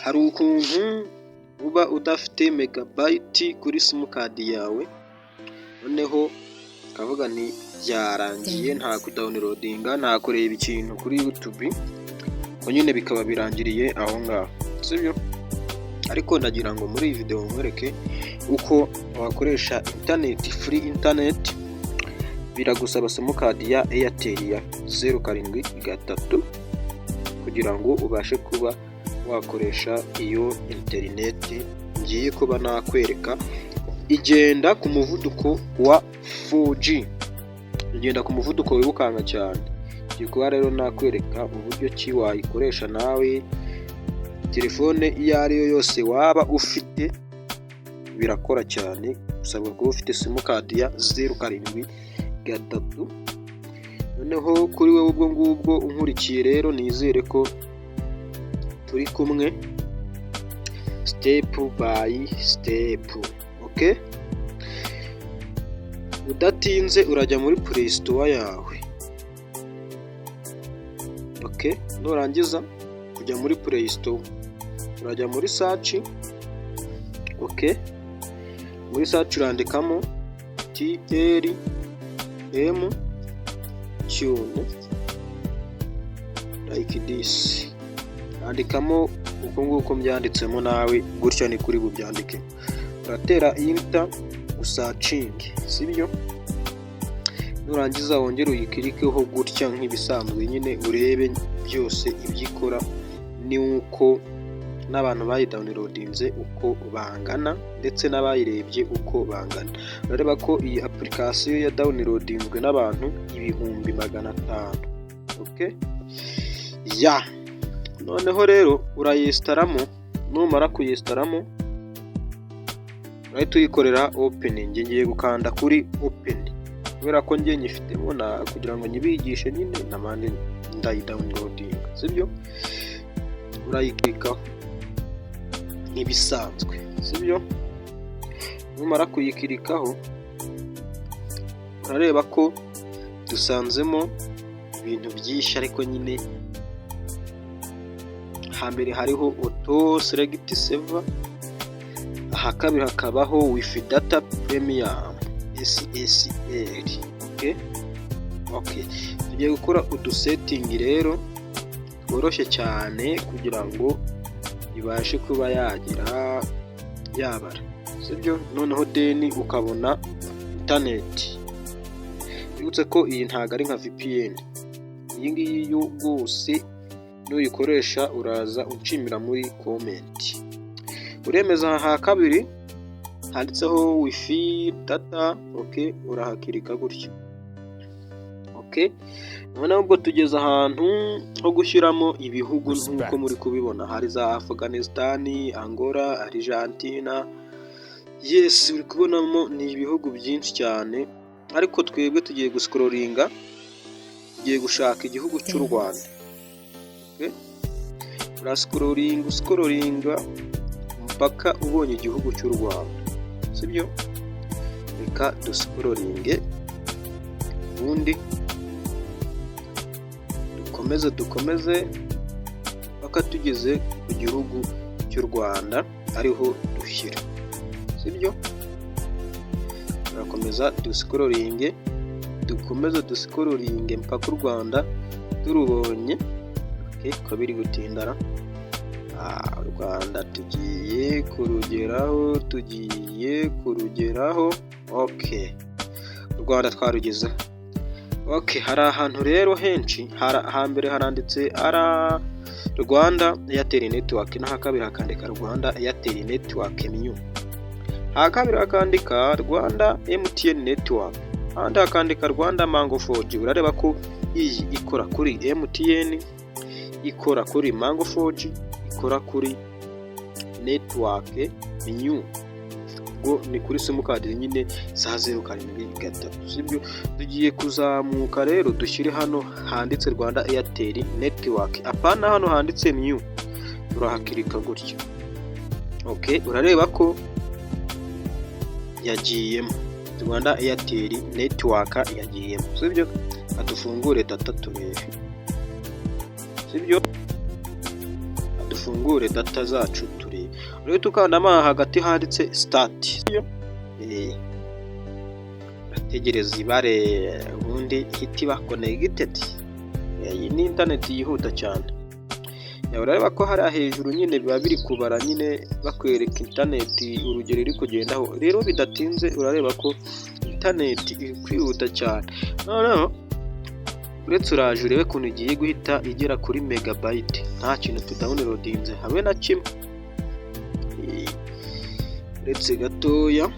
Hari ukuntu uba udafite megabyte kuri simukadi yawe, noneho ukavuga nti byarangiye, nta kudownloadinga, nta kureba ikintu kuri YouTube, ubwo nyine bikaba birangiriye aho ngaho, sibyo? Ariko ndagira ngo muri iyi video nkwereke uko wakoresha interineti, free internet. Biragusaba simukadi ya Airtel ya 073 kugira ngo ubashe kuba wakoresha iyo interineti ngiye kuba nakwereka. Igenda ku muvuduko wa 4G, igenda ku muvuduko wirukanka cyane. Ngiye kuba rero nakwereka uburyo ki wayikoresha nawe, telefone iyo ari yo yose waba ufite birakora cyane. Usabwa kuba ufite simukadi ya 073. Noneho kuri wowe ubwo ngubwo unkurikiye rero, nizere ko turi kumwe step by step. Okay, udatinze urajya muri Play Store yawe. Okay, nurangiza kujya muri Play Store, urajya muri search. Okay, muri search urandikamo TLM Tune like this. Andikamo uko nguko mbyanditsemo, nawe gutya ni kuri bubyandike. Uratera enter, usearchinge, sibyo? Nurangiza wongere uyiclickeho gutya nk'ibisanzwe nyine, urebe byose ibyo ikora, ni uko n'abantu bayidownloadinze uko bangana, ndetse n'abayirebye uko bangana. Urareba ko iyi application ya downloadinzwe n'abantu 500,000. Okay, ya noneho rero urayinstallamo. Numara kuyinstallamo, urahita uyikorera open. Njye ngiye gukanda kuri open kubera ko njye nyifitemo na kugira ngo nyibigishe nyine, namande ndayidownloadinga, sibyo? Urayiclickaho nk'ibisanzwe, sibyo? Numara kuyiclickaho, urareba ko dusanzemo ibintu byinshi, ariko nyine hambere hariho auto select server, aha kabiri hakabaho WiFi data premium SSL. Okay, tugiye gukora udusetting rero tworoshye cyane kugira ngo ibashe kuba yagira yabara, sibyo? Noneho then ukabona interineti. Bibutse ko iyi ntabwo ari nka VPN, iyi ngiyi yo rwose nuyikoresha uraza unshimira muri comment. Uremeza aha ha kabiri handitseho WiFi data. Okay, urahaclicka gutya. Okay, noneho ubwo tugeze ahantu ho gushyiramo ibihugu nk'uko muri kubibona, hari za Afghanistan, Angola, Argentina. Yes, uri kubonamo ni ibihugu byinshi cyane, ariko twebwe tugiye guscrollinga, tugiye gushaka igihugu cy'u Rwanda. Urascrollinga, uscrollinga mpaka ubonye igihugu cy'u Rwanda, sibyo? Reka duscrollinge, ubundi dukomeze, dukomeze mpaka tugeze ku gihugu cy'u Rwanda, ariho dushyira, sibyo? Turakomeza duscrollinge, dukomeze duscrollinge mpaka u Rwanda turubonye. Ko biri gutindara, u Rwanda tugiye kurugeraho, tugiye kurugeraho. Okay, u Rwanda twarugezeho. Okay, hari ahantu rero henshi. Hambere haranditse ara Rwanda Airtel Network, n'aha kabiri hakandika Rwanda Airtel Network new, aha kabiri hakandika Rwanda MTN Network, ahandi hakandika Rwanda Mango 4G. Urareba ko iyi ikora kuri MTN, ikora kuri Mango 4G, ikora kuri network new. Ubwo ni kuri simukadi nyine za 073, sibyo? Tugiye kuzamuka rero, dushyire hano handitse Rwanda Airtel Network, apana hano handitse new. Turahaclicka gutya. Okay, urareba ko yagiyemo, Rwanda Airtel Network yagiyemo, sibyo? Adufungure data turebe, sibyo? Adufungure data turebe. Dufungure data zacu turebe. Urahita ukandamo aha hagati handitse "Start". Urategereza ibare, ubundi ihita iba connected. Iyi ni interineti yihuta cyane. Urareba ko hariya hejuru nyine biba biri kubara nyine, bakwereka interineti urugero iri kugendaho. Rero bidatinze urareba ko interineti iri kwihuta cyane. Noneho uretse uraje urebe ukuntu igiye guhita igera kuri megabyte nta kintu tudownloadinze habe na kimwe. Uretse gatoya,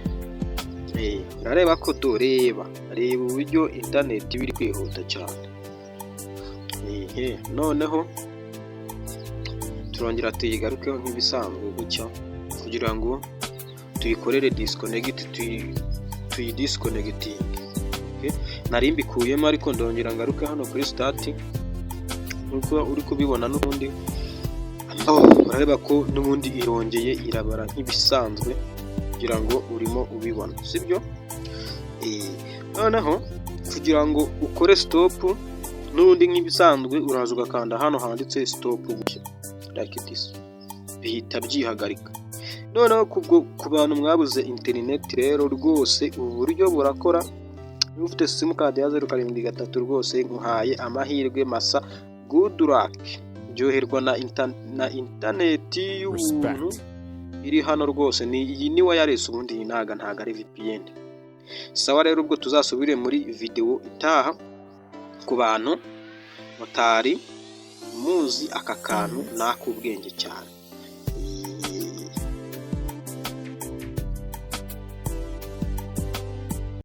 urareba ko, reba, reba uburyo interineti iba iri kwihuta cyane. Noneho turongera tuyigarukeho nk'ibisanzwe gutya kugira ngo tuyikorere disconnect, tuyidisconnectinge. Nari mbikuyemo, ariko ndongera ngaruke hano kuri "Start" nk'uko uri kubibona. N'ubundi urareba ko n'ubundi irongeye irabara nk'ibisanzwe, kugira ngo urimo ubibona, sibyo? Noneho kugira ngo ukore stop, n'ubundi nk'ibisanzwe uraza ugakanda hano handitse "Stop" gutya, like this, bihita byihagarika. Noneho ku bantu mwabuze interineti rero, rwose ubu buryo burakora. Niba ufite simukadi ya 073, rwose nkuhaye amahirwe masa, good luck, ryoherwa na interineti y'ubuntu iri hano rwose. Ni iyi ni wireless, ubundi iyi ntago ari VPN. Sawa rero, ubwo tuzasubire muri videwo itaha. Ku bantu mutari muzi aka kantu, ni ak'ubwenge cyane.